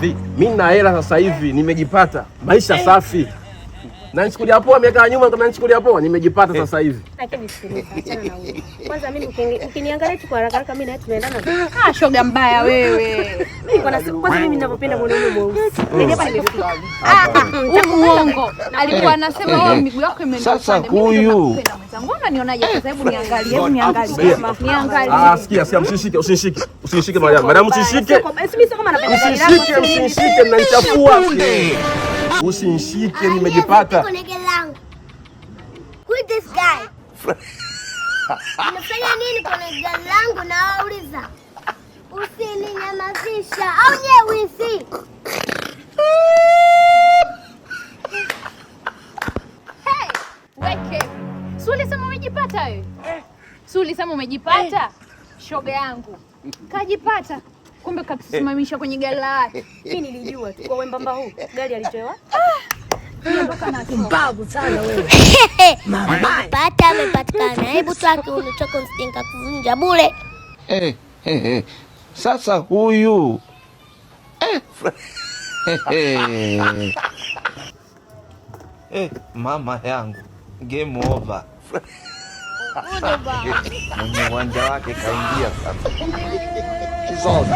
Mimi na hela sasa hivi, nimejipata. Maisha safi. Na nichukulia poa miaka ya nyuma, kama nichukulia poa, nimejipata sasa hivi. Lakini sikiliza, achana na huyo. Kwanza mimi ukiniangalia tu kwa haraka haraka, mimi na wewe tunaendana. Ah, shoga mbaya wewe. Mimi kwa nasi, kwanza mimi ninavyopenda mwanaume mweusi. Yaani hapa nimefika. Ah, uongo. Alikuwa anasema wewe miguu yako imeenda Sasa upande. Mimi ndo huyu. nakupenda mwenzangu. Wewe unanionaje sasa? Hebu niangalie, hebu niangalie. Niangalie. Ah, sikia, sikia, msishike, usishike. Usishike madam. Madam, usishike. Mimi sio kama napenda gari lako. Usishike, msishike, mnanichafua. Usinishike, nimejipata. Kwenye gari langu. Who is this guy? Unafanya nini kwenye gari langu? Nawauliza. Usininyamazisha au nye wizi? Hey, weke. Si ulisema umejipata wewe? Si ulisema umejipata? Shoga yangu. Kajipata. Kumbe katusimamisha kwenye gari lake. Mimi nilijua tu kwa wembamba huu gari alitoa. Mbavu sana wewe. Pata amepatikana. Hebu toa kiuno chako nisije nikakuvunja bure. Eh, eh, eh. Sasa huyu eh, eh, eh, mama yangu, game over. Mwenye uwanja wake kaingia sasa. Kizozo.